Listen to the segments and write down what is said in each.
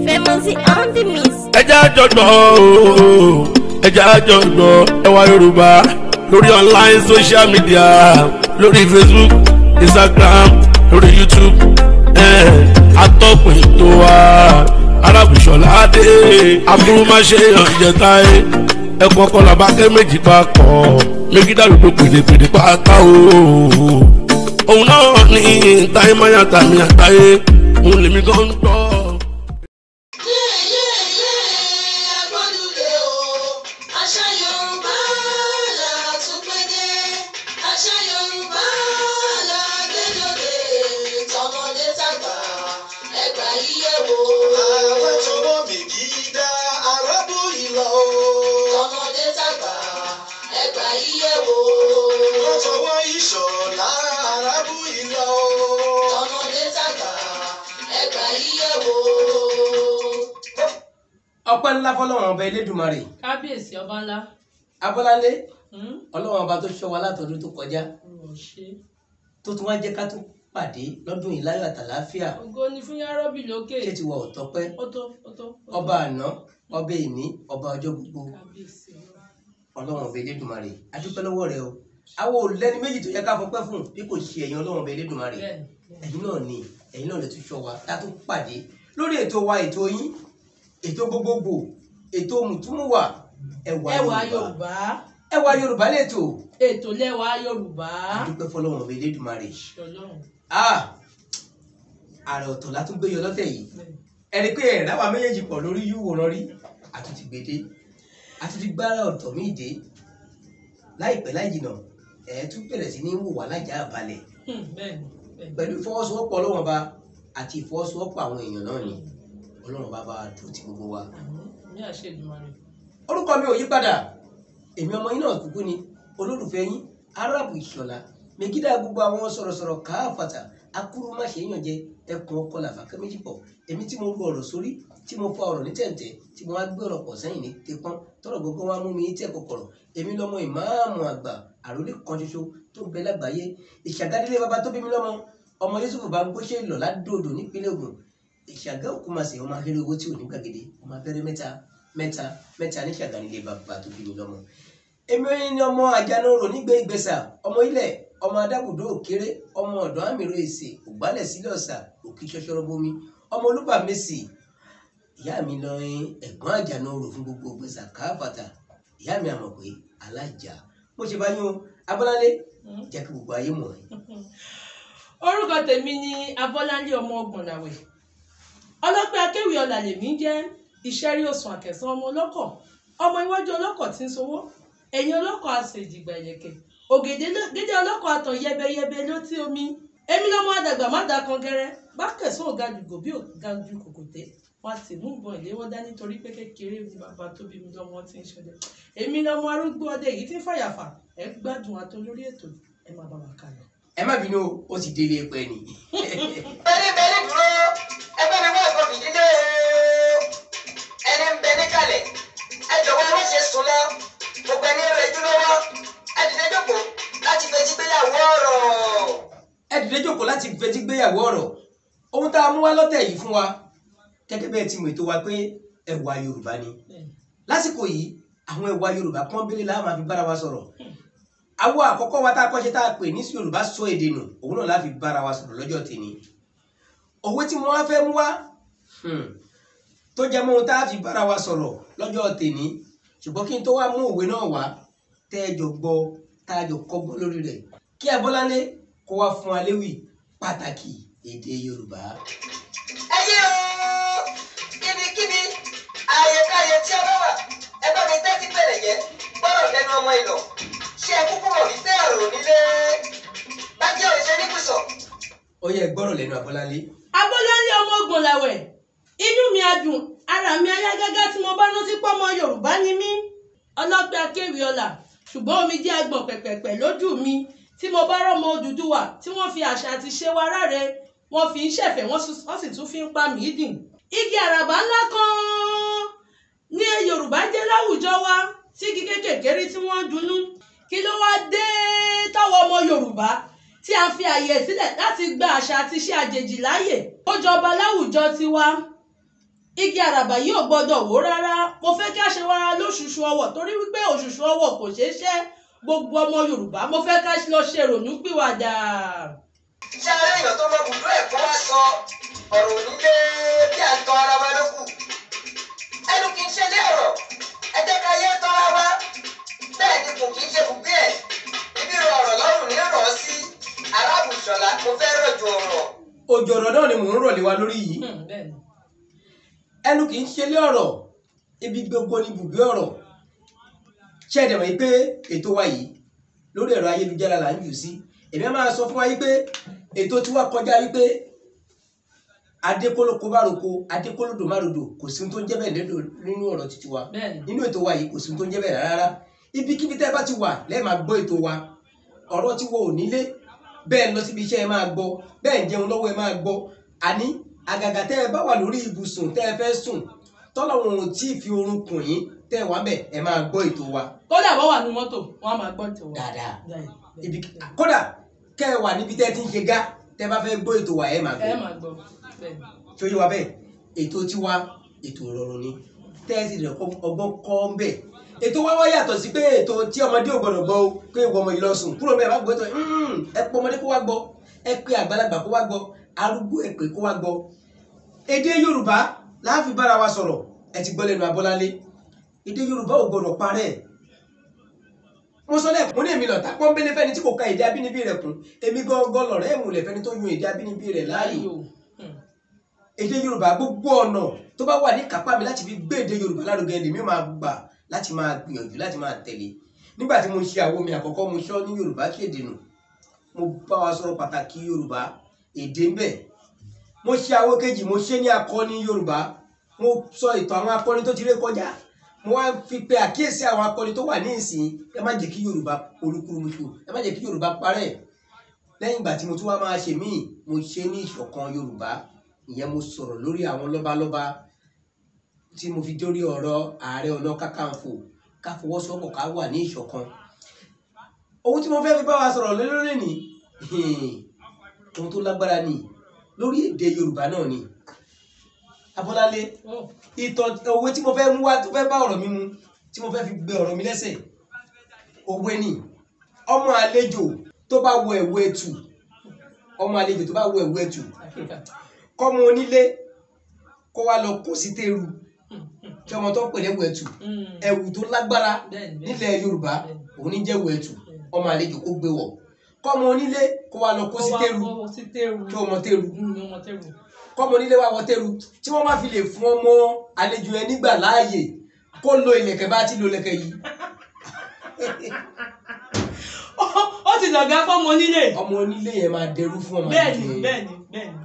Famousy on the mix. Ẹ jẹ́ àjọ gbọ́ ooo, ẹ jẹ́ àjọ gbọ́ Ẹwà Yorùbá lórí online social media, lórí Facebook, Instagram, lórí YouTube. Atọ́kùn ètò wa Arábìṣọlá Adé aburúmáṣe ọ̀jẹ̀táyé ẹ̀kọ́ kọlà bákẹ́ méjì papọ̀ méjì dàrúgbò pèdèpèdè pátá o. Òun náà ní táyé máyà tàmí àtàyé òun lèmi gan ń gbọ́. Agbọ́dúndé o, àṣà Yorùbá là tún pé dé, àṣà Yorùbá là gbé lóde, tọmọdé tàgbà ẹgbà yíyẹ wò. Àwọn tọwọ́ mi gíga arábù ìlọ o. Tọmọdé tàgbà ẹgbà yíyẹ wò. Wọ́n tọwọ́ ìṣọ̀lá arábù ìlọ o. Tọmọdé tàgbà ẹgbà yíyẹ wò. Ọpẹ́ ńlá fọ́lọ́run ọba Elédùmarè. Kábíyèsí ọba ńlá. Abọ́láńlé, Ọlọ́run ọba tó ṣọ́ wa látọdún tó kọjá, Olúwa ṣe. tó tún wá jẹ́ ká tún pàdé lọ́dún yìí láyọ̀ àtàláfíà. Ògo ni fún Yárọ́bì lókè. Ṣé ti wọ ọ̀tọ́pẹ́? Ó tó, ó tó, ó tó. Ọba àná, ọba ìní, ọba ọjọ́ gbogbo. Kábíyèsí Ọlọ́run. Ọlọ́run ọba Elédùmarè, a dúpẹ́ lọ́wọ́ rẹ o. Àwọn ò lẹ́ni méjì tó yẹ ká fọpẹ́ fún bí kò ṣe ẹ̀yin Ọlọ́run ọba Elédùmarè. Bẹ́ẹ̀ni. Ẹ̀yin náà ni, ẹ̀yin náà lè tún ṣọ́ wa tá tún pàdé lórí ètò wa, ètò yín, ètò gbogbogbò, ètò mùtúmùwà, Ẹwà Ẹwà Yorùbá. Yorùbá. Ẹwà Yorùbá lètò. Ètò lẹ́wà Yorùbá. A dúpẹ́ fọ́lọ́run ọba Elédùmarè. Ọlọ́run. Ah, àrà ọ̀tọ̀ la tún gbé yọ lọ́tẹ̀ yìí. Ẹni pé ẹ̀rá wa méjèèjì pọ̀ lórí yúwòrán rí, àtúntì gbèdé, àtúntì gbára ọ̀tọ̀ míì dé láìpẹ́ láì jìnà. Ẹ̀ tún bẹ̀rẹ̀ sí ní wò wá lájà balẹ̀. Bẹ́ẹ̀ni, bẹ́ẹ̀ni. Pẹ̀lú ìfọwọ́sowọ́pọ̀ Ọlọ́run ọba àti ìfọwọ́sowọ́pọ̀ àwọn èèyàn náà ni Ọlọ́run ọba bá dúró ti gbogbo wa. Àmín, ní àṣẹ Èdùmàrè. Orúkọ mi ò yí padà, èmi ọmọ yín náà kúkú ni olólùfẹ́ yín Arábù Ìṣọ̀lá Megida, gbogbo àwọn sọ̀rọ̀sọ̀rọ̀ káàfàtà akúrú má ṣe yàn jẹ ẹkùn ọkọ làfàkẹ́ méjì pọ̀. Èmi tí mo ru ọ̀rọ̀ sórí, tí mo fa ọ̀rọ̀ ní tẹ̀ǹtẹ̀, tí mo wá gbé ọ̀rọ̀ pọ̀ sẹ́yìn ní tepọ́n tọ̀rọ̀ gbogbo wa mú mi tẹ̀ kọ̀kọ̀rọ̀. Èmi lọ́mọ ìmáàmù àgbà àròlé kan ṣoṣo tó ń bẹ lágbàáyé, Ìṣàgádélé bàbá tó bí mi lọ́mọ, ọmọ Yusuf bá ń gbóṣe lọ ládòdò nípínlẹ̀ Ògùn, Ìṣàgá Òkúmasè, ọmọ ahéré owó tí ò ní gbàgede, ọmọ abẹ́rẹ́ mẹ́ta mẹ́ta mẹ́ta ní Ṣàgánilé bàbá tó bí mi lọ́mọ. Èmi ni ọmọ Àjànàrò nígbè Ìgbésà, ọmọ ilẹ̀, ọmọ adágùdó òkéré, ọmọ ọ̀dọ́ àmìrò èsè ògbálẹ̀ sílẹ̀ ọ̀sà òkè ṣọṣọrọ bomi, ọmọ olúbà mẹ́sì. Ìyá mi lọ ẹ̀gbọ́n Àjànàrò fún gbogbo Ìgbésà káfàtà. Ìyá mi àmọ̀ pé alájà mo ṣe bá yín o. Abọ́láńlé, jẹ́ kí gbogbo ayé mọ̀ ẹ́. Orúkọ tèmi ni Abọ́láńlé ọmọ Ọgbọ̀nlàwẹ̀. Ọlọ́pẹ́ akéwì ọ̀là lèmi ń jẹ́. Ìṣẹ́rí òsùn àkẹ́sán ọmọ ọlọ́kọ̀, ọmọ iwájú ọlọ́kọ̀ tí ń sowó, ẹ̀yìn ọlọ́kọ̀ àṣejìgbà ìlẹ̀kẹ̀, ògèdè ọlọ́kọ̀ àtàn yẹbẹyẹbẹ létí omi. Èmi lọ́mọ àdàgbà má da kan gẹrẹ, bá kẹsàn ọ̀gá jùgò bí ọ̀gá ju kòkòtẹ́, wọn sì mú ìbọn ìléwọ́ dání torí pé kékeré ni bàbá tó bí mi lọ́mọ tí ń ṣọdẹ. Èmi lọ́mọ arúgbó ọdẹ yìí tí ń fàyàfà. Ẹ gbádùn àtọ lórí ètò, ẹ má bá wa kálọ. Ẹ má bínú o, ó ti délé pẹ́ ni. Bẹ́ẹ̀ni bẹ́ẹ̀ni dúró, ẹgbẹ́ mi wá nǹkan fìdílé o. Ẹni ń bẹ níkàlẹ̀, ẹ jọ̀wọ́ ẹ má ṣe sùn lọ. Gbogbo ẹni rẹ̀ jú lọ́wọ́, ẹ dìde jókòó láti fetí gbéyàwó ọ̀rọ̀. Ẹ dìde jókòó láti fetí gbéyàwó ọ̀rọ̀. Ohun tá a mú wá lọ́tẹ̀ yìí fún wa, gẹ́gẹ́ bẹ́ẹ̀ ti mọ̀ ètò wa pé Ẹwà Yorùbá ni. Lásìkò yìí, àwọn Ẹwà Yorùbá pọ́nbélé la máa fi bára wa sọ̀rọ̀. Àwọ̀ àkọ́kọ́ wa tá a kọ́ṣe tá a pè ní Yorùbá sọ èdè nù, òun náà la fi bára wa sọ̀rọ̀ lọ́jọ́ tèmi. Òwe tí mo wá fẹ́ mú wá tó jẹ́ mọ́ ohun tá a fi bára wa sọ̀rọ̀ lọ́jọ́ tèmi, ṣùgbọ́n kí n tó wá mú òwe náà wá tẹ́ ẹ jọ gbọ́, tá a jọ kọ́gbọ́n lórí rẹ̀, kí Abọ́láńlé kó wá fún wa léwì pàtàkì èdè Yorùbá. Ẹ yé o, kíbikíbi, àyèkáyè tí a bá wà, ẹ bá mi tẹ́tí bẹ̀rẹ̀ jẹ́ gbọ́dọ̀ lẹ́nu ọmọ ìlọ̀. Ṣé ẹ kúkú mọ̀ wípé àrò nílé bá jẹ́ òṣèré níbùsọ̀? Ó yẹ gbọ́rọ̀ lẹ́nu Abọ́láńlé. Abọ́láńlé ọmọ Ọgbọ̀nlàwẹ̀, inú mi á dùn, ara mi á yá gágá tí mo bá rántí pọ́mọ Yorùbá ni mí. Ọlọ́pẹ́ akéwì ọlà, ṣùgbọ́n omi jẹ́ agbọ̀n pẹ̀pẹ̀pẹ̀ lójú mi tí mo bá rọ́mọ Odùduwà tí wọ́n fi àṣà àti ṣe wa ráre, wọ́n fi ń ṣẹ̀fẹ̀, wọ́n sì tún fi ń pa mí dìn. Igi àràbà ńlá kan ní Yorùbá jẹ́ láwùjọ wa, tí igi kékèké rí tí wọ́n ń dunnú. Kí ló wá dé táwọn ọmọ Yorùbá tí a fi àyè sílẹ̀ láti gba àṣà àti iṣẹ́ àjèjì láàyè ó jọba láwùjọ tiwa? Igi àràbà yìí ò gbọ́dọ̀ wó rárá. Mo fẹ́ kí a ṣe wára lóṣùṣù ọwọ̀, torí wípé òṣùṣù ọwọ̀ kò ṣeé ṣẹ́. Gbogbo ọmọ Yorùbá, mo fẹ́ ká lọ ṣe ìrònú pìwàdà. Ṣé ara èèyàn tó mọ bùdó ẹ̀kọ́ wá sọ ọ̀rọ̀ onílé bí à ń tọ́ ara wa lókù? Ẹnu kì í ṣe lé ọ̀rọ̀, ẹ jẹ́ ká yé tọ́ra wa. Bẹ́ẹ̀ ni kò kì í ṣe bùgbé ẹ̀. Ibi rọ ọ̀rọ̀ lọ́rùn ní rọ̀ ọ́ sí. Arábù Ìṣọ̀lá, mo fẹ́ rọ̀jò ọ̀rọ̀. Òjò ọ̀rọ̀ náà ni mò ń rọ̀ lé wa lórí yìí. Bẹ́ẹ̀ ni. Ẹnu kì í ṣe lé ọ̀rọ̀, ibi gbogbo ni bùgbé ọ̀rọ̀. Ṣé ẹ dẹ̀ mọ̀ pé ètò wa yìí lórí ẹ̀rọ ayélujára là ń jù sí? Èmi á máa sọ fún wa yìí pé ètò tiwa kọjá wípé adékólókó bá roko, adékólódò má rodò, kò sí ohun tó ń jẹ́ bẹ́ẹ̀ nínú ọ̀rọ̀ títí wa. Bẹ́ẹ̀ ni. Nínú ètò wa yìí kò sí ohun tó ń jẹ́ bẹ́ẹ̀ rárá. Ibikíbi tẹ́ ẹ bá ti wà lẹ́ẹ̀ máa gbọ́ ètò wa. Ọ̀rọ̀ tí wọ́n ò nílé, bẹ́ẹ̀ lọ síbi iṣẹ́ ẹ máa gbọ́, bẹ́ẹ̀ ń jẹun lọ́wọ́ ẹ máa gbọ́. Àní àgàgà tẹ́ ẹ bá wà lórí ibùsùn tẹ́ ẹ fẹ́ sùn, tọ́lọ́run ò tí ì fi oorun kùn yín, tẹ́ ẹ wà ńbẹ̀, ẹ máa gbọ́ ètò wa. Kódà bọ́ wà ní mọ́tò, wọ́n á máa gbọ́ ètò wa. Dáadáa. Bẹ́ẹ̀ ni. Ibi kódà kẹ́ ẹ wà níbi tẹ́ ẹ ti ń ṣe gá, tẹ́ ẹ bá fẹ́ gbọ́ ètò wa ẹ máa gbọ́. Ẹ máa gbọ́. Bẹ́ẹ̀ ni. Ṣó yé wa bẹ́ẹ̀? Ètò tiwa ètò ìrọ̀rùn ni, tẹ́ ẹ sì rẹ̀ ọgbọ́n kọ́ ń bẹ̀. Ètò wa wá yàtọ̀ sí pé ètò tí ọmọdé ò gbọdọ̀ gbọ́ o, pé ìwọ ọmọ yìí lọ sùn kúrò mẹ́ẹ̀ bá gbọ́ ètò, ẹ pé ọmọdé kó wá gbọ́, ẹ pé àgbàlagbà kó wá gbọ́, arúgbó ẹ pé kó wá gbọ́. Èdè Yorùbá la fi bára wa sọ̀rọ̀, ẹ ti gbọ́ lẹ́nu Abọ́láńlé. Èdè Yorùbá ò gbọdọ̀ parẹ́. Mo sọ lẹ́ẹ̀kan, mo ní èmi lọ̀tá pọ́nbélé fẹ́ni tí kò ka èdè abínibí rẹ̀ kún, èmi gangan lọ̀rẹ́ ìmùlẹ̀ fẹ́ni tó yan èdè abínibí rẹ̀ láàyò. Èdè Yorùbá, gbogbo ọ̀nà tó bá wà ní kápá mi láti fi gbé èdè Yorùbá lárugẹ lèmi máa gbà láti máa gbìyànjú láti máa tẹ̀lé. Nígbà tí mo ṣe àwo mi àkọ́kọ́, mo sọ ní Yorùbá kéde nù, mo bá wa sọ̀rọ̀ pàtàkì Yorùbá èdè ń bẹ. Mo ṣe àwo kejì, mo ṣe ní akọni Yorùbá, mo sọ ìtàn àwọn akọni tó ti ré kọjá, mo wá fi pe àkíyèsí àwọn akọni tó wà ní ìsìn, ẹ má jẹ́ kí Yorùbá olúkúlùmùṣù, ẹ má jẹ́ kí Yorùbá parẹ́. Lẹ́yìn ìgbà tí mo tún wá máa ṣe míì, mo ṣe ní ìṣọ̀kan Yorùbá, ìyẹn mo sọ̀rọ̀ lórí àwọn lọ́balọ́ba tí mo fi dórí ọ̀rọ̀ Ààrẹ Ọ̀nà Kakanfò, ká fọwọ́sowọ́pọ̀ ká wà ní ìṣọ̀kan. Ohun tí mo fẹ́ fi bá wa sọ̀rọ̀ lé lórí ni ohun tó lágbára ni lórí èdè Yorùbá náà ni. Abọ́láńlé, ìtàn òwe tí mo fẹ́ mú wá tó fẹ́ bá ọ̀rọ̀ mi mu, tí mo fẹ́ fi gbé ọ̀rọ̀ mi lẹ́sẹ̀, òwe ni ọmọ àlejò tó bá wọ ẹ̀wù ẹ̀tù, ọmọ àlejò tó bá wọ ẹ̀wù ẹ̀tù, kọ́mọ onílé kó wá lọ kó sí téru, kí ọmọ tó ń pè lẹ́wù ẹ̀tù, ẹ̀wù tó lágbára nílẹ̀ Yorùbá òun ní jẹ́ ẹ̀wù ẹ̀tù, ọmọ àlejò kó gbé wọ̀, kọ́mọ onílé kó wá lọ kó sí téru, kí ọmọ téru, kọ́mọ onílé wá wọ téru, tí wọ́n bá fi lè fún ọmọ àlejò yẹn nígbà láàyè kó lo ìlẹ̀kẹ̀ bá ti lo ìlẹ̀kẹ̀ yìí. Ó ti dọ̀gá fọ́mọ onílé. Ọmọ onílé yẹn máa dẹrú fún ọmọ àlejò yẹn. Bẹ́ẹ̀ni, bẹ́ẹ̀ni.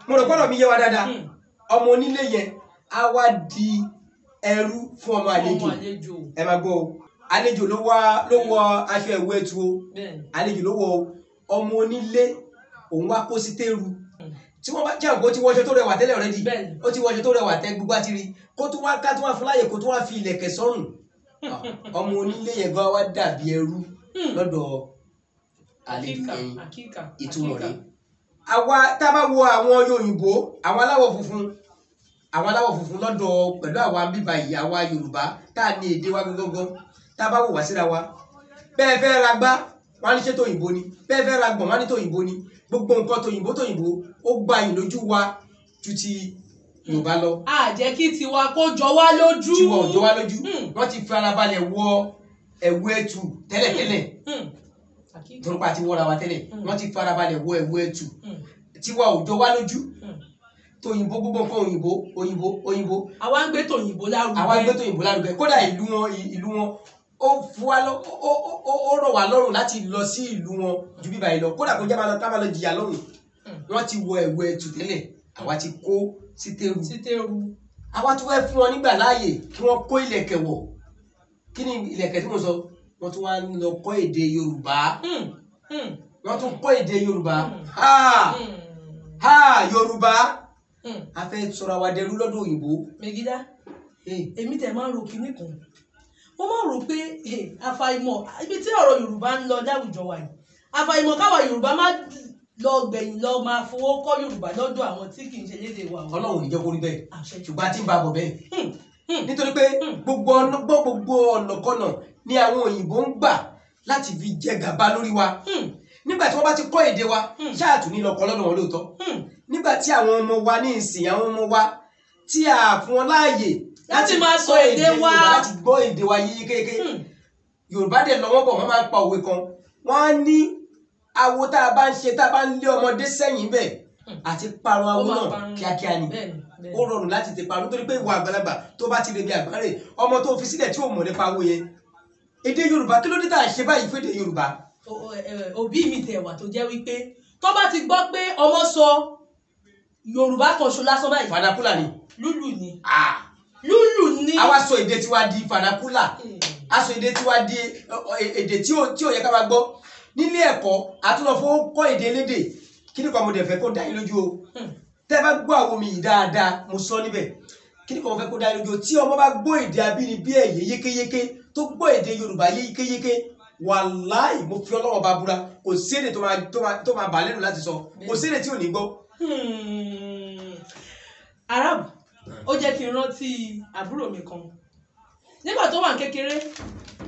Mo rò pọ́nrọ̀ mi yé wa dáadáa. Ọmọ onílé yẹn á wá di ẹrú fún ọmọ àlejò. Ẹ máa gbọ́ o, àlejò ló wọ aṣọ ẹ̀wù ẹ̀tù o, àlejò ló wọ ọmọ onílé òun wá kó sí téru. Tí wọ́n bá jẹ́ àgbo tí wọṣọ tó rẹwà tẹ́lẹ̀ ọ̀rẹ́dì, ó ti wọṣọ tó rẹwà tẹ́ gbogbo àti rí, kó tún wá ká tún wá fún láàyè kó tún wá fi ìlẹ̀kẹ̀ sọ́rùn. Ọmọ onílé yẹn gan wá dàbí ẹrú lọ́dọ̀ àlejò yẹn. Ìtumọ̀ rẹ̀, àwa tá a bá wo àwọn Yorùbá, àwọn aláwọ̀ funfun, àwọn aláwọ̀ funfun lọ́dọ̀ pẹ̀lú àwa bíbá yìí, àwa Yorùbá tá a ní èdè wa gangan, tá a bá wò wá síra wa, bẹ́ẹ̀ fẹ́ ra gbá wọn á ní ṣe tòyìnbó ni, bẹ́ẹ̀ fẹ́ ra gbọ̀n wọn á ní tòyìnbó ni, gbogbo nǹkan tòyìnbó tòyìnbó ó gba yìí lójú wa ju ti Yorùbá lọ. A jẹ́ kí tiwa kó jọ wá lójú. Tiwa ò jọ wá lójú. Wọ́n ti farabalẹ̀ wọ ẹ̀wù ẹ̀tù tẹ́lẹ̀tẹ́lẹ̀, torípa ti wọ́ra wa tẹ́lẹ̀, wọ́n ti farabalẹ̀ wọ ẹ̀wù ẹ̀tù, tiwa ò jọ wá lójú. Tòyìnbó gbogbo nǹkan òyìnbó òyìnbó òyìnbó. Àwa ń gbé tòyìnbó lárugẹ. Àwa ń gbé tòyìnbó lárugẹ. Kódà ìlú wọn, ìlú wọn ó fún wa lọ, ó rọ̀ wá lọ́rùn láti lọ sí ìlú wọn ju bíbá yìí lọ. Kódà kó jẹ́ máa lọ ká máa lọ jìyà lọ́rùn. Wọ́n ti wọ ẹ̀wù ẹ̀tù tẹ́lẹ̀, àwa ti kó sí téru. Àwa tún fẹ́ fún wọn nígbà láàyè kí wọ́n kó ìlẹ̀kẹ̀ wọ̀. Kí ni ìlẹ̀kẹ̀ tí mo sọ? Wọ́n tún wá ń lọ kọ́ èdè Yorùbá. Wọ́n tún kọ́ èdè Yorùbá. Ha ha Yorùbá, a fẹ́ sọra wa dẹrú lọ́dọ̀ òyìnbó. Megida, èmi tẹ̀ máa ń ro kinní kan. Mo máa ń rò pé àfàìmọ̀ ibi tí ọ̀rọ̀ Yorùbá ń lọ láwùjọ wa yìí, àfàìmọ̀ káwa Yorùbá má lọ gbẹ̀yìn lọ máa fowó kọ́ Yorùbá lọ́dọ̀ àwọn tí kì í ṣe lédè wa o. Ọlọ́run ò ní jẹ́ kó rí bẹ́ẹ̀, Àṣẹ. ṣùgbọ́n a ti ń bá a bọ̀ bẹ́ẹ̀, nítorí pé gbogbo ọ̀nà gbogbo ọ̀nàkọnà ni àwọn òyìnbó ń gbà láti fi jẹ gàba lórí wa. Nígbà tí wọ́n bá ti kọ́ èdè wa, ṣáàtú ní lọ́kọ́ lọ́dọ̀ wọn lóòótọ́. Nígbà tí àwọn ọmọ wa ní ìsìn, àwọn ọmọ wa tí a fún wọn láàyè láti máa sọ kọ́ èdè wa. Yorùbá, láti gbọ́ èdè wa yékéyéké. Yorùbá dẹ̀ lọ́wọ́ bọ̀, wọ́n máa ń pa òwe kan, wọ́n á ní awo tá a bá ń ṣe, tá a bá ń lé ọmọdé sẹ́yìn bẹ́ẹ̀, àti parun awo Ó máa náà parun. kíákíá ni. Bẹ́ẹ̀ni, bẹ́ẹ̀ni. Ó rọrùn láti tè parun, nítorí pé ìwà àgbàlagbà tó bá ti rebi àgbáre, ọmọ tó fi sílẹ̀ tí ò mọ̀ nípa awo yẹn, èdè Yorùbá, kí ló dé tá a ṣe báyìí fún èdè Yorùbá? Òbí mi tẹ̀ wà tó jẹ́ wípé tó bá ti gbọ́ pé ọmọ sọ Yorùbá kan ṣo lásán báyìí, fanakula ni. Lúlù ni. Ah, Lúlù ni. Àwa sọ èdè tiwa di fanakula, a sọ èdè tiwa di èdè tí ò yẹ ká máa gbọ́ nílé ẹ̀kọ́, àtúnlọ́fọ́ kọ́ èdè elédè. Kí ni kan mo dẹ̀ fẹ́ kó dá yín lójú o? Tẹ́ bá gbọ́ àwọn omi yìí dáadáa, mo sọ níbẹ̀, kí ni kan mo fẹ́ kó dá yín lójú o? Tí ọmọ bá gbọ́ èdè abínibí ẹ̀ yékéyéké, tó gbọ́ èdè Yorùbá yékéyéké, wàláì, mo fi Ọlọ́wọ́ bá búra, kò sí èdè tó máa bà lẹ́nu láti sọ, kò sí èdè tí ò ní gbọ́. Arab, ó jẹ́ kí n rántí àbúrò mi kan nígbà tó wà ní kékeré.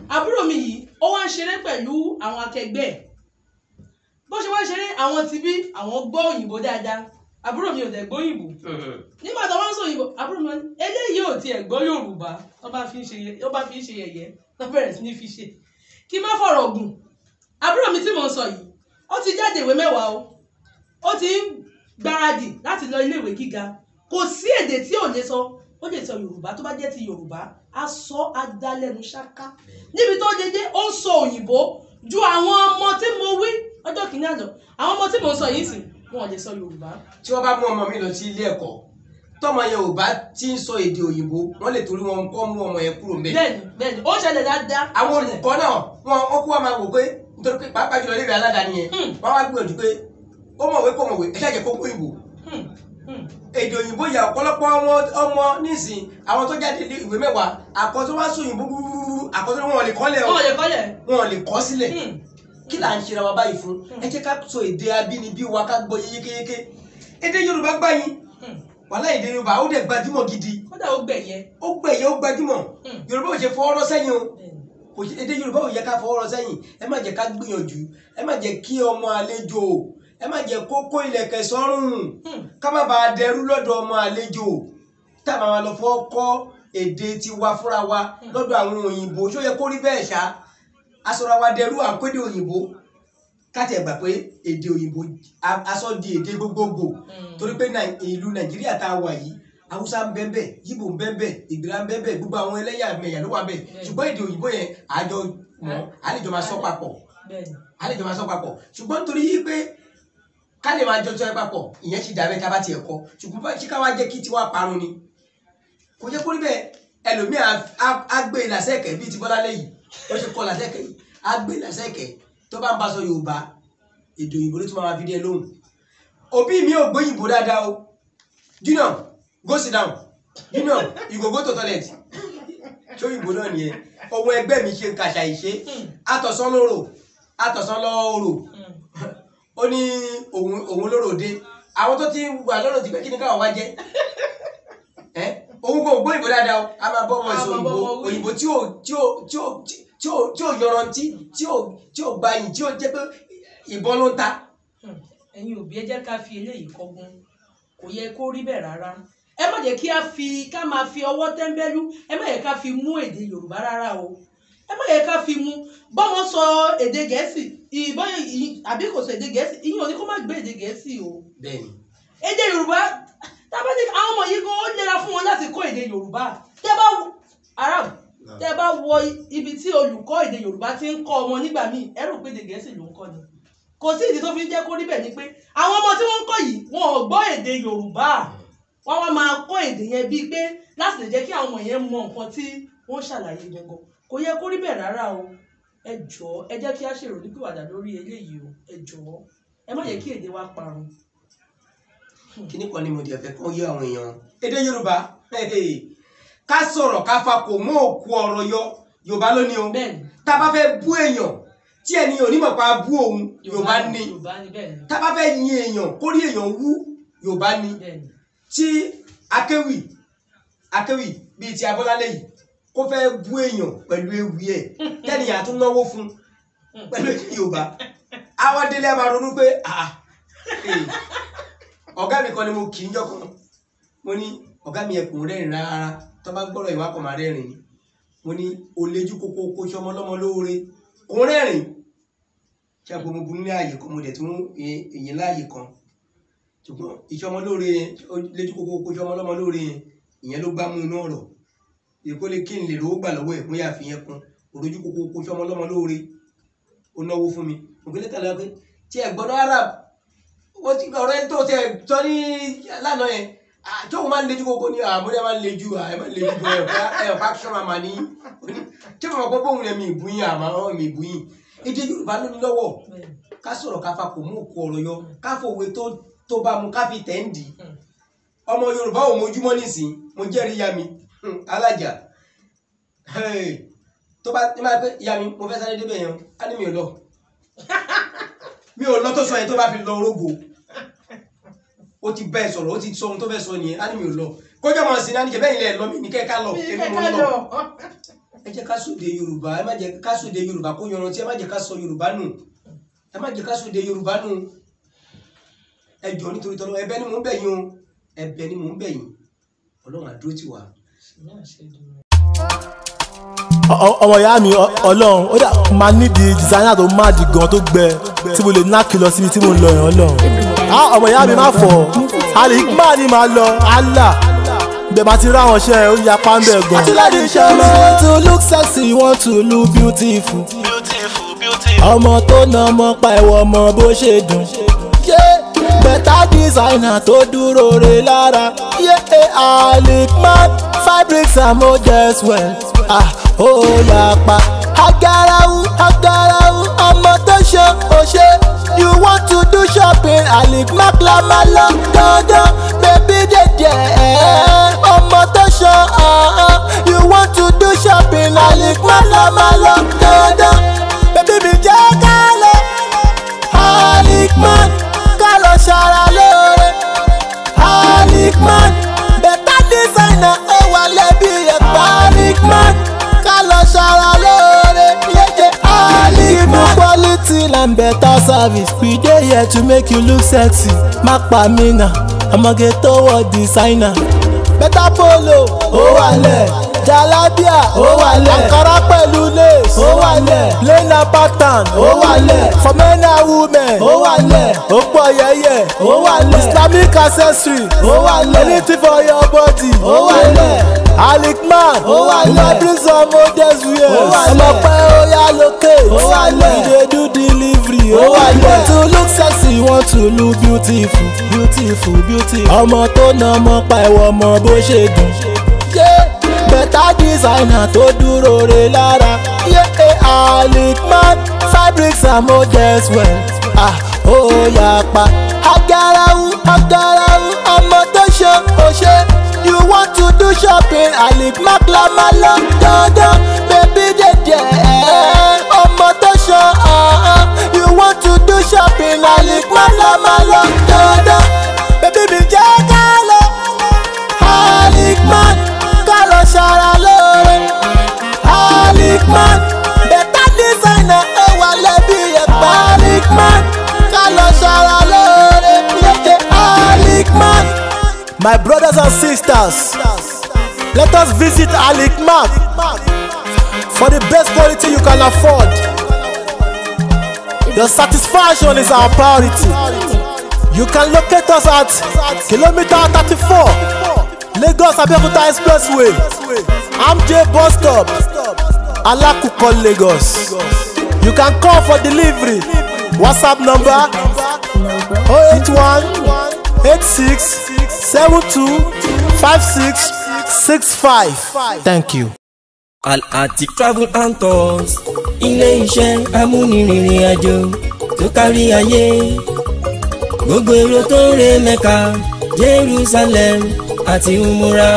Àbúrò mi yìí, ó wá ń ṣeré pẹ̀lú àwọn akẹgbẹ́ ẹ̀. Bó ṣe wá ń ṣeré, àwọn ti bí àwọn gbọ́ òyìnbó dáadáa, àbúrò mi ò dẹ̀ gbọ́ òyìnbó. Nígbà tó wá ń sọ òyìnbó, àbúrò mi wá ní, eléyìí ò tiẹ̀ gbọ́ Yorùbá. Ó bá fi ń ṣe yẹ̀yẹ́, ló bẹ̀rẹ̀ sí ní fi ṣe. Kí n má fọ̀rọ̀ gùn, àbúrò mi tí mò ń sọ yìí, ó ti jáde ìwé 10 o, ó ti ń gbáradì láti lọ iléèwé gíga. Kò sí èdè tí ò lè sọ. Ó lè sọ Yorùbá, tó bá jẹ́ ti Yorùbá, á sọ, á dá lẹ́nu ṣáká. Níbi tó lè dé, ó ń sọ òyìnbó ju àwọn ọmọ tí mo wí ọjọ́ kìíní àná. Àwọn ọmọ tí mò ń sọ yìí sì, wọn ò lè sọ Yorùbá. Tí wọ́n bá mú ọmọ mi lọ sí ilé ẹ̀kọ́, tọ́mọ yẹn ò bá ti ń sọ èdè òyìnbó, wọ́n lè torí wọn kọ́ mú ọmọ yẹn kúrò ńbẹ̀. Bẹ́ẹ̀ni, ó ń ṣẹlẹ̀ dáadáa. Àwọn olùkọ́ náà, wọn kó wa máa wò pé nítorí pé pàápàá jùlọ léèrè aládàáni yẹn, wọ́n wá gbìyànjú pé ó mọ̀wé kò mọ̀wé, ẹ ṣáà jẹ́ kó kó òyìnbó, èdè òyìnbó. Yà ọ̀pọ̀lọpọ̀ ọmọ nísìn, àwọn tó jáde ní ìwé 10, àkọ́tọ́ wá sọ òyìnbó gbúgbúrú, àkọ́tọ́ wọn ò lè kọ́lẹ̀ o. Wọn ò lè kọ́lẹ̀. Wọn ò lè kọ́ sílẹ̀. Kí là ń ṣe ra wa báyìí fún? Ẹ jẹ́ ká sọ èdè abínibí wa, ká gbọ́ yékéyéké. Èdè Yorùbá gbáyìn, wàhálà, èdè Yorùbá ó dẹ̀ gbajúmọ̀ gidi. Kódà ó gbẹ̀yẹ. Ó gbẹ̀yẹ, ó gbajúmọ̀. Yorùbá ò ṣe fọwọ́rọ́ sẹ́yìn o. Bẹ́ẹ̀ni. Kò ṣe, èdè Yorùbá ò yẹ ká fọwọ́rọ́ sẹ́yìn. Ẹ má jẹ́ ká gbìyànjú, ẹ má jẹ́ kí ọmọ àlejò, ẹ má jẹ́ kó kó ilẹ̀kẹ̀ sọ́rùn, ká má bàa dẹrú lọ́dọ̀ ọmọ àlejò, tá a máa lọ fọ́ kọ́ èdè tiwa fúnra wa lọ́dọ̀ àwọn òyìnbó. Ṣó yẹ kó rí bẹ́ẹ̀ ṣá? Aṣọra wa dẹrú, à ń kéde òyìnbó. Ká tiẹ̀ gbà pé èdè òyìnbó aṣọ di èdè gbogbogbò, torí pé ìlú Nàìjíríà tá a wà yìí, Haúsá ń bẹ́ẹ̀, Yíbò ń bẹ́ẹ̀, Ìgbìrà ń bẹ́ẹ̀, gbogbo àwọn ẹlẹ́yàmẹ̀yà ló wà bẹ́ẹ̀. Ṣùgbọ́n èdè òyìnbó yẹn, àjọ mọ̀, àlejò máa sọ papọ̀. Bẹ́ẹ̀ni. Àlejò máa sọ papọ̀. Ṣùgbọ́n nítorí yí pé ká lè máa jọ sọ papọ̀, ìyẹn sì dàbẹ́ tá a bá tiẹ̀ kọ́. Ṣùgbọ́n bá ṣé ká wá jẹ́ kí tiwa parun ni? Kò jẹ́ kó rí bẹ́ẹ̀. Ẹlòmíì á gbé ìlàsẹ̀kẹ̀ bíi ti Bọ́lá lẹ́yìn ó ṣe kọ́ làsẹ̀kẹ̀ yìí, á gbé ìlàsẹ̀kẹ̀, tó bá ń bá sọ Yorùbá, èdè òyìnbó ló tún máa fi dé lóhùn. Òbí mi ò gbóyìnbó dáadáa o. "Junior, go sit down. Junior, you go go to toilet." Ṣé òyìnbó náà nìyẹn? Ohun ẹgbẹ́ mi ṣe ń kàṣà ìṣe, àtọ̀sán lóró, àtọ̀sán lọ́rọ̀. Ó ní òun lóró dé, àwọn tó ti wà lọ́rọ̀ ti pẹ́, kí ni káwọn wá jẹ́ ẹ? Òun kò gbóyìnbó dáadáa o, a máa bọ́ ọmọ A ìsọ máa bọ́ òyìnbó ọmọ wí. Òyìnbó tí ò yọrantí, tí ò gbayì, tí ò jẹ́ pé ìbọn ló ń ta. Ẹ̀yin òbí, ẹ jẹ́ ká fi eléyìí kọ́gbọ́n. Kò yẹ kó rí bẹ́ẹ̀ rárá. Ẹ má jẹ́ kí a fi ká máa fi ọwọ́ tẹ́ńbẹ́lú, ẹ má yẹ ká fi mú èdè Yorùbá rárá o. Ẹ má yẹ ká fi mú. Bọ́mọ sọ èdè Gẹ̀ẹ́sì ìbọn àbí kò sọ èdè Gẹ̀ẹ́sì, ìyẹn ò ní kó má gbé èdè Gẹ̀ẹ́sì o. Bẹ́ẹ̀ni. Èdè Yorùbá, tábà ní àwọn ọmọ yìí gan, ó nira fún wọn láti kọ́ èdè Yorùbá. Tẹ́ bá Arab, tẹ́ bá wọ ibi tí olùkọ́ èdè Yorùbá ti ń kọ́ ọmọ nígbà míì, ẹ rò pé èdè Gẹ̀ẹ́sì ló ń kọ́ ni. Kò sí ìdí tó fi ń jẹ́ kó rí bẹ́ẹ̀ ni pé àwọn ọmọ tí wọ́n ń kọ́ yìí, wọn ò gbọ́ èdè Yorùbá. Wọ́n wá máa kọ́ èdè yẹn bíi pé láti lè jẹ́ kí àwọn ọmọ yẹn mọ nǹkan tí wọ́n ṣàlàyé gangan. Kò yẹ kó rí bẹ́ẹ̀ rárá o. Ẹ jọ̀ọ́, ẹ jẹ́ kí á ṣèrònúpìwàdà lórí eléyìí o. Ẹ jọ̀ọ́, ẹ má jẹ́ kí èdè wa parun. Kíní kan ni mo dẹ̀ fẹ́ kọ́ yé àwọn èèyàn: èdè Yorùbá, ká sọ̀rọ̀, ká fa kò mú òkú ọ̀rọ̀ yọ, Yorùbá ló ní o. Bẹ́ẹ̀ni. Tá a bá fẹ́ bú èèyàn Tí ẹni onímọ̀ pa bú òun, Yorùbá ní. Yorùbá ni, bẹ́ẹ̀ ni. Tá bá fẹ́ yin èèyàn kórí èèyàn wú, Yorùbá ní. Bẹ́ẹ̀ ni. Tí akéwì bíi ti Abọ́lálé yìí kó fẹ́ bú èèyàn pẹ̀lú ewì ẹ̀, tẹ́nìyàn tún náwó fún pẹ̀lú èdè Yorùbá, àwa délé a máa ronú pé ah, eh, ọ̀gá mi kan ni mo kì í jọkan, mo ní ọ̀gá mi ẹkùn rẹ́rìn rárá, tó bá gbọ́dọ̀ ìwà kan máa rẹ́rìn ni. Mo ní oléjú kókó kó sọmọ lọ́mọ lóore kò rẹ́rìn. Ṣé àpò mo bu ní ààyè kan, mo dẹ̀ tún èyí láàyè kan, ṣùgbọ́n ìṣọmọ lóore yẹn, léjú kókó kó sọmọ lọ́mọ lóore yẹn, ìyẹn ló gbá mú inú ọ̀rọ̀ èkó lè kí n lè rówó gbà lọ́wọ́ ẹ̀, mo yà fi yẹn kún òrojú kókó kó sọmọ lọ́mọ lóore, ó náwó fún mi. Ògbélé tàlẹ́ pé tí ẹ gbọ́dọ̀ Arab ó ti ọ̀rọ̀ ẹni tó tẹ sọ ní lánàá yẹn, tóun máa ń lejú kókó ní àmúlẹ̀ máa ń lejú, ẹ máa ń lejú gan, ẹ̀ ọ̀pá action máa ní tí mo mọ̀ pé bóun yẹn mi ìbúyín, àmọ́ mi ìbúyín. Èdè Yorùbá ló ní lọ́wọ́ ká sọ̀rọ̀, ká fa kò mú òkú ọ̀rọ̀ yọ, ká fòwe tó bá mu, ká fi tẹ̀ ń dì í. Ọmọ Yorùbá ò mojúmọ́ nísìn. Mo jẹ́rìí ìyá mi alájà tó bá ní máa pé ìyá mi mo fẹ́ sáré débẹ̀ yẹn, á ní mi ò lọ, mi ò lọ, tó sọ yẹn tó bá fi lọ orógo, ó ti bẹ́ẹ̀ sọ̀rọ̀, ó ti sọ ohun tó fẹ́ sọ nìyẹn, á ní mi ò lọ. Kójọ́ mọ̀ sí ní àníkẹ́ bẹ́ẹ̀ ilẹ̀ lọ mí ní kẹ́ẹ̀ká lọ, èmi mo ń lọ. Ẹ jẹ́ ká sóde Yorùbá, ẹ má jẹ́ ká sóde Yorùbá kó yanrantí, ẹ má jẹ́ ká sọ Yorùbá nù, ẹ má jẹ́ ká sóde Yorùbá nù. Ẹ jọ̀ọ́ nítorí tọ́lọ́, ẹ̀bẹ̀ ni mò ń bẹ̀ yín o, ẹ̀bẹ̀ ni mò ń bẹ̀ yín. Ọlọ́run àdúró tì wá. Ọmọ ìyá mi, Ọlọ́run ó dà máa nídìí designer tó má di gan tó gbẹ tí mo lè ná kìlọ síbi tí mo lọ yàn. Ọlọ́run, ọmọ ìyá mi má fọ Alikman ni màá lọ, Allah bẹ́ẹ̀ máa ti ráwọn ṣẹ́ ó yapa ń bẹ̀ gan. Àtìláàdì ṣe ló want to look sexy, want to look beautiful. Ọmọ tó na ọmọ pa ẹ̀wọ̀ ọmọ bó ṣe dùn. Better designer tó dúró re lára. Alikman fabrics and models well. Ah, ó yapa. Agarawu, agarawu, ọmọ tó ṣe ó ṣe. You want to do shopping, Alikman la máa lọ dandan. Baby dey there, ọmọ tó ṣe. You want to do shopping, Alikman la máa lọ dandan. Baby mi jẹ́ ká lọ Alikman, ká lọ ṣara lóore. Alikman, better designer, ó wà lẹ́bí ẹ̀pá. Alikman, ká lọ ṣara lóore. Yéye Alikman. Quality and better service, we dey here to make you look sexy. Má pa mí nà, ọmọge tó wọ designer. Better polo, ó wà lẹ̀. Jalabia, ó wà lẹ̀. Ankara pẹ̀lú lace, ó wà lẹ̀. Plain and pattern, ó wà lẹ̀. For men and women, ó wà lẹ̀. Ó pọ̀ yẹ́yẹ́, ó wà lẹ̀. Islamic accessory, ó wà lẹ̀. Anything for your body, ó wà lẹ̀. Alikman, ó wà lẹ̀. Fabrics and models wears, ó wà lẹ̀. Ọmọ pẹ́ ó yá locate, ó wà lẹ̀. We dey do delivery, ó wà lẹ̀. Want to look sexy, want to look beautiful, beautiful, beautiful. Ọmọ tó na ọmọ pa ẹ̀wọ̀ ọmọ bó ṣe dùn. Better designer tó dúró re lára. Alikman fabrics and models well. Ah, ó yapa. Agarawu, agarawu, ọmọ tó ṣe ó ṣe. You want to do shopping, Alikman la máa lọ dandan. Baby dey there, ọmọ tó ṣe. You want to do shopping, Alikman la máa lọ dandan. Baby mi jẹ́ ká lọ Alikman, ká lọ ṣara lóore. Alikman, better designer, ó wà lẹ́bí ẹ̀pá. Alikman, ká lọ ṣara lóore. Yéye Alikman. My brothers and sisters, let us visit Alikman for the best quality you can afford. Your satisfaction is our priority. You can locate us at kilometer 34, Lagos Abeokuta Expressway, MJ Bus Stop, Alakuko, Lagos. You can call for delivery. WhatsApp number 081 86 72 56 65. Thank you. Al-Arctic Travel and Tours, ilé iṣẹ́ amúnirìnrìn àjò tó kárí ayé. Gbogbo èrò tó ń re Mẹ́kà, Jerusalem àti Umura.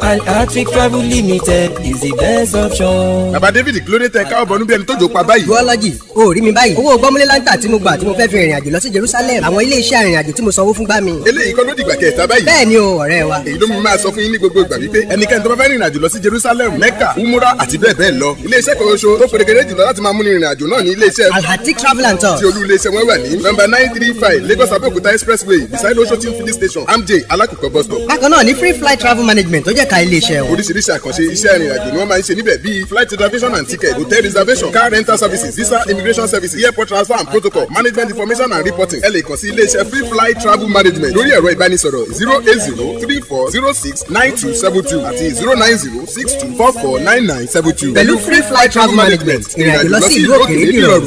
Al-Attic Travel Limited is the best option. Bàbá David kí ló dé tẹ káwọ́ bọnú bí ẹni tó jò pa báyìí. Bọ́lájì, o rí mi báyìí. Owó gbọ́múlé láńtà tí mo gbà tí mo fẹ́ fi rìnrìn àjò lọ sí Jerusalem. Àwọn ilé iṣẹ́ arìnrìn-àjò tí mo sanwó fún gbá mi. Eléyìí kọ́ ló dìgbà kẹta báyìí. Bẹ́ẹ̀ ni o, ọ̀rẹ́ wa. Èyí ló mú mi máa sọ fún yín ní gbogbo ìgbà wípé ẹnikẹ́ni tó bá fẹ́ rìnrìn àjò lọ sí Jerusalem, Mecca, Umura àti bẹ́ẹ̀ bẹ́ẹ̀ lọ. Ilé iṣẹ́ kan ṣoṣo tó perégedé jùlọ láti máa múni rìnrìn àjò náà ní ilé iṣẹ́ Al-Attic Travel and Tours. Tí olú ilé iṣẹ́ wọn wà ní nọ́mbà 935 Lagos Abẹ́òkúta Expressway beside Oshotin filling station, Amj Alákùkọ bus stop. Bákan náà ní Free Flight Travel Management tó jẹ́ ká ilé iṣẹ́ wọn. Oríṣiríṣi àkànṣe iṣẹ́ ìrìn àjò ni wọ́n máa ń ṣe níbẹ̀ bíi flight reservation and ticket, hotel reservation, car rental services, visa immigration services, airport transfer and protocol, management information and reporting. Ẹ lè kàn sí ilé iṣẹ́ Free Flight Travel Management lórí ẹ̀rọ ìbánisọ̀rọ̀ 08034069272àti 09062449972. Pẹ̀lú Free Flight Travel Management, ìrìn àjò lọ sí ìlú òkèèrè dìrọ̀rùn.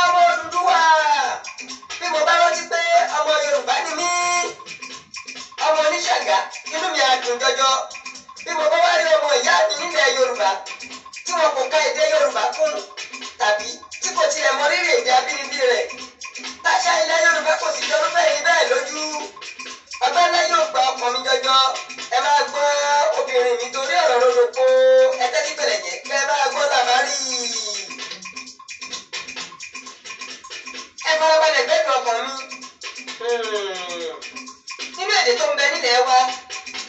Ọmọ Odùduwà, bí mo bá rántí pé ọmọ Yorùbá ni mí, ọmọ oníṣàgá, inú mi á dùn jọjọ. Bí mo bá wá rí ọmọ ìyá mi nílẹ̀ Yorùbá tí wọn kò ka èdè Yorùbá kún tàbí tí kò tilẹ̀ mọ rírì èdè abínibí rẹ̀, táṣà ilẹ̀ Yorùbá kò sì jọrúfẹ́ ẹni bẹ́ẹ̀ lójú, ọgbẹ́ ńlá yóò gba ọkàn mi jọjọ. Ẹ máa gbọ́ obìnrin mi torí ọ̀rọ̀ lódò, ẹ tẹ́tí bẹ̀rẹ̀ jẹ́ kẹ́ ẹ máa gbọ́ làbárí. Ẹ farabalẹ̀ gbẹ́dùn ọkàn mi. Nínú èdè tó ń bẹ nílẹ̀ wa,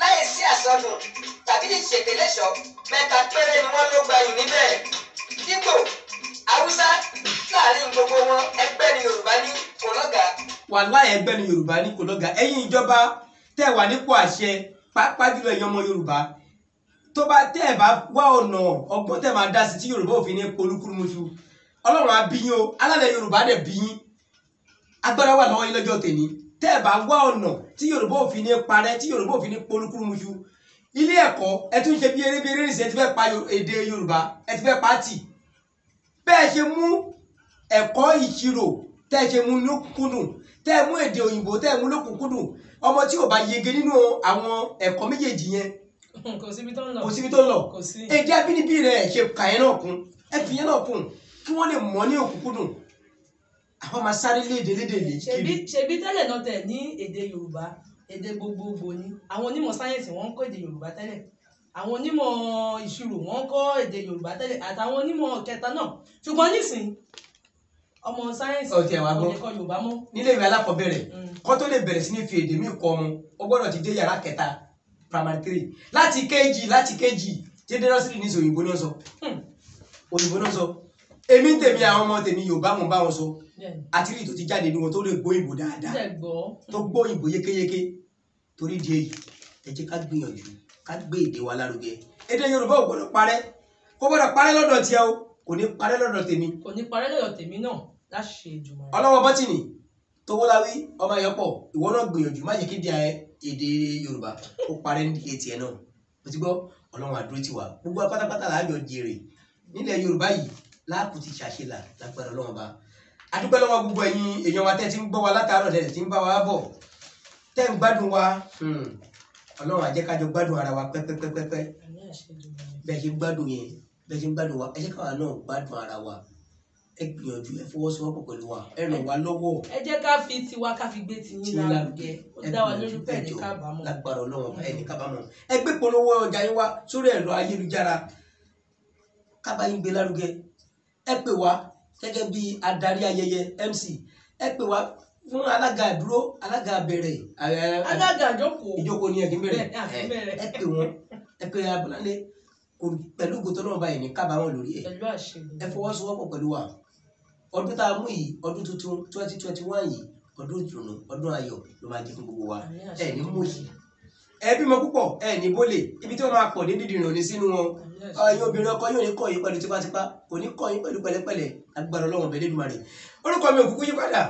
láì sí àsọdùn tàbí ìṣètè lẹ́ṣọ̀ọ́, mẹ́ta péré ni wọ́n ló gbayì níbẹ̀: Ìgbò, Haúsá. Láàrin gbogbo wọn, ẹgbẹ́ ni Yorùbá ní kò lọ́gàá. Wàláhì, ẹgbẹ́ ni Yorùbá ní kò lọ́gàá. Ẹ̀yin ìjọba tẹ́ wà nípò àṣẹ, pàápàá jùlọ ẹ̀yin ọmọ Yorùbá tó bá tẹ́ ẹ̀ bá wá ọ̀nà ọgbọ́n tẹ́ máa dá sí tí Yorùbá òfin ní polúkúrúmuṣu, Ọlọ́run á bí yín o. Alálẹ̀ Yorùbá dẹ̀ bí yín. Agbára wà lọ́wọ́ yín lọ́jọ́ tèmi. Tẹ́ ẹ̀ bá wá ọ̀nà tí Yorùbá òfin ní parẹ́, tí Yorùbá òfin ní polúkúrúmuṣu, ilé ẹ̀kọ́ ẹ tún ṣe bí eré bí eré nìṣẹ́, ẹ ti fẹ́ pa èdè Yorùbá, ẹ ti fẹ́ pa á tì. Bẹ́ẹ̀ ṣe mú ẹ̀kọ́ ìṣirò, tẹ́ ẹ ṣe mú lókùnkúndùn, tẹ́ ẹ mú èdè òyìnbó, tẹ́ ẹ mú lókùnkúndùn, ọmọ tí ò bá yege nínú àwọn ẹ̀kọ́ méjèèjì yẹn, Kò síbi tó ń lọ. Kò síbi tó ń lọ. Kò sí. Èdè abínibí rẹ̀ ṣe kà yẹn náà kún, ẹ fi yẹn náà kún kí wọ́n lè mọ̀ ní òkùnkúndùn. Àwọn máa sáré léde léde lè Ṣebí kiri. Ṣebí tẹ́lẹ̀ náà tẹ̀ ní èdè Yorùbá, èdè gbogbogbò ni. Àwọn onímọ̀ sáyẹ́ǹsì, wọ́n ń kọ́ èdè Yorùbá tẹ́lẹ̀, àwọn onímọ̀ ìṣirò, wọ́n ń kọ́ èdè Yorùbá tẹ́lẹ̀, àtàwọn onímọ̀ kẹta náà. Ṣùgbọ́n nísìn, ọmọ sáyẹ́ǹsì Ó tiẹ̀ wá kò gbọ́. lè kọ́ Yorùbá mọ́. Nílé ìwé alákọ̀ọ́bẹ̀rẹ̀, kó tó lè bẹ̀rẹ̀ sí ní fi èdè míì kọ́ ọmọ, ó gbọ́dọ̀ ti dé yàrá kẹta, primary three, láti kg, láti kg tí dé nursery ní sọ òyìnbó náà, sọ òyìnbó náà. Sọ èmi ń tèmi, àwọn ọmọ tèmi, Yorùbá mò ń bá wọn sọ. Àti rí tó ti jáde ní wọn tó lè gbọ́ òyìnbó dáadáa, Tẹ̀ gbọ́. tó gbọ́ òyìnbó yékéyéké. Torí di èyí, ẹ jẹ́ ká gbìyànjú ká gbé èdè wa lárugẹ. Èdè Yorùbá ò gbọ́dọ̀ parẹ́, kò gbọ́dọ̀ parẹ́ lọ́dọ̀ tiẹ̀ o, kò ní parẹ́ lọ́dọ̀ tèmi. Kò ní parẹ́ lọ́dọ̀ tèmi náà, láṣẹ Èdùmàrè. Ọlọ́wọ́ bọ́tìnì tówóláwí ọmọ ayọ́pọ̀, ìwọ náà gbìyànjú, má jẹ́ kí di èdè Yorùbá ó parẹ́ nídìí tiẹ̀ náà. Mo ti gbọ́. Ọlọ́run àdúró ti wà. Gbogbo wa pátápátá làájọ jèrè nílẹ̀ Yorùbá yìí, láàpù ti ṣàṣelà lágbára Ọlọ́run. Bá adúpẹ́ lọ́wọ́ gbogbo ẹ̀yin èèyàn wa tẹ́ ti ń gbọ́ wa látàárọ̀, tẹ́ ti ń bá wa bọ̀, tẹ́ ń gbádùn wa. Ọlọ́run á jẹ́ ká jọ gbádùn ara wa pẹ́pẹ́pẹ́pẹ́. Àmín, àṣẹ Èdùmàrè. Bẹ́ẹ̀ ṣe ń gbádùn yẹn, bẹ́ẹ̀ ṣe ń gbádùn wa, ẹ jẹ́ káwa náà gbádùn ara wa. Ẹ gbìyànjú, ẹ fọwọ́sowọ́pọ̀ pẹ̀lú wa, ẹ ràn wá lọ́wọ́. Ẹ jẹ́ ká fi tiwa, ká fi gbé tiyín tí lárugẹ. Ó ẹ dá wa lójú gbìyànjú, pé ẹ ní jọ̀ọ́, kábàámọ̀. Lágbára Ọlọ́run, ẹ ní kábàámọ̀. Ẹ gbé polówó ọjà yín wá sórí ẹ̀rọ ayélujára, ká bá yín gbé lárugẹ. Ẹ pè wá gẹ́gẹ́ bí adarí ayẹyẹ, MC. Ẹ pè wá fún alága ìdúró, alága bẹ̀rẹ̀, Alága ìjókòó. Ìjókòó ni ẹ kì í bẹ̀rẹ̀. Bẹ́ẹ̀, àfi bẹ̀rẹ̀. Ẹ pè wọ́n, ẹ pè Abọ́láńlé kò pẹ̀lú ògo tọ́lọ́run báyìí ní kábàámọ̀ lórí ẹ̀. Pẹ̀lú àṣẹ Ẹ fọwọ́sowọ́pọ̀ pẹ̀lú wa. Ọdún tá a mú yìí, ọdún tuntun 2021 yìí, ọdún ìdùnnú, ọdún ayọ̀ ló máa jẹ́ fún gbogbo wa. Àmín, àṣẹ. Ẹ ní mòṣì, ẹ bímọ púpọ̀, ẹ ní bólè ibi tí wọ́n máa pọ̀ ní dídìrín òní sínú wọn. Ẹ̀yin obìnrin, ọkọ yóò ní kọ́ yín pẹ̀lú tipátipá, kò ní kọ́ yín pẹ̀lú pẹ̀lẹ́pẹ̀lẹ́. Agbára Ọlọ́run bẹ̀rẹ̀ Èdùmàrè. Orúkọ mi ò kúkú yí padà.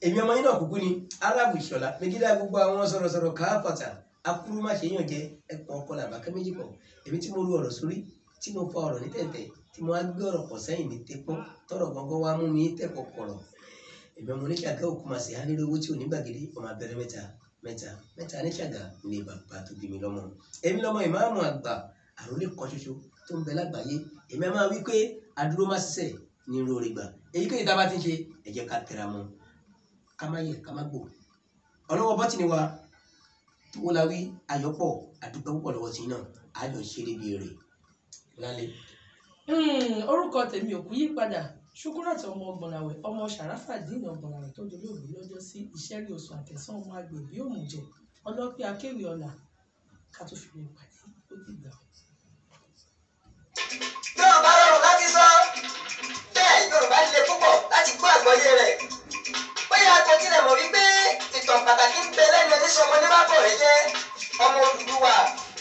Èmi ọmọ yín náà kúkú ni Arábù Ìṣọ̀lá Megídá, gbogbo àwọn sọ̀rọ̀sọ̀rọ̀ káfàtà, akúrú má ṣe yàn jẹ, ẹ̀pọ̀ ọkọ làbákẹ́ méjì pọ̀. Èmi tí mo ru ọ̀rọ̀ sórí, tí mo fa ọ̀rọ̀ ní tẹ̀tẹ̀, tí mo wá gbé ọ̀rọ̀ pọ̀ sẹ́yìn ní tẹpọ́n, tọ̀rọ̀ gangan wá mú mi tẹ̀kọ̀ kọ̀rọ̀. Èmi ọmọ oníṣàgá òkú màsí á nílò owó tí ò ní gbàgede, ọmọ abẹ́rẹ́ mẹ́ta mẹ́ta mẹ́ta níṣàgá ní bàbá tó bí mi lọ́mọ. Èmi lọ́mọ ìmáàmù àgbà, àròlé kan ṣoṣo tó ń bẹ lágbàáyé. Èmi a máa wí pé adúró má ṣiṣẹ́ ní irú orí gbà. Èyíkéyìí tá a bá ti ń ṣe, ẹ jẹ́ ká tẹra mọ́, ká má yẹ, ká má gbò. Ọlọ́wọ́ bọ́tìnì wa. Towólawí Ayọ̀pọ̀, àdúpẹ́ púpọ̀ lọ́wọ́ tí náà àjọ ṣeré bíi rè lálẹ́. Orúkọ tèmi ò kú yí padà, Ṣúkúrọ̀tì ọmọ Ọgbọ̀nlàwẹ̀, ọmọ Ṣàráfàdínì Ọgbọ̀nlàwẹ̀ tó dolóògbé lọ́jọ́ sí, ìṣẹ́rí oṣù àtẹ̀sán, ọmọ agbègbè òmùjẹ, ọlọ́pẹ́ akéwì ọ̀la. Ká tó fi lè pàdé, ó dìgbà. Yorùbá rọrùn láti sọ, bẹ́ẹ̀ Yorùbá le púpọ̀ láti gbọ́ àgbọ́yé rẹ̀. Bóyá kò tilẹ̀ mọ̀ wípé ìtàn pàtàkì ń bẹ lẹ́nu ẹni sọmọ ní bábọ̀ rẹ̀ jẹ́ ọmọ Odùduwà,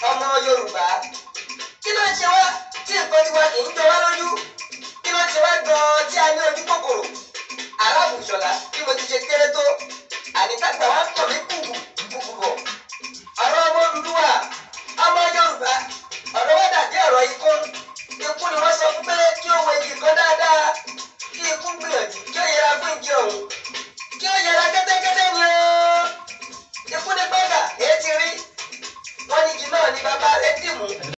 ọmọ Yorùbá. Kí ló ń ṣe wá tí nǹkan tiwa kì í jọ wá lójú? Kí ló ń ṣe wá gan-an tí a ní ojú kòkòrò?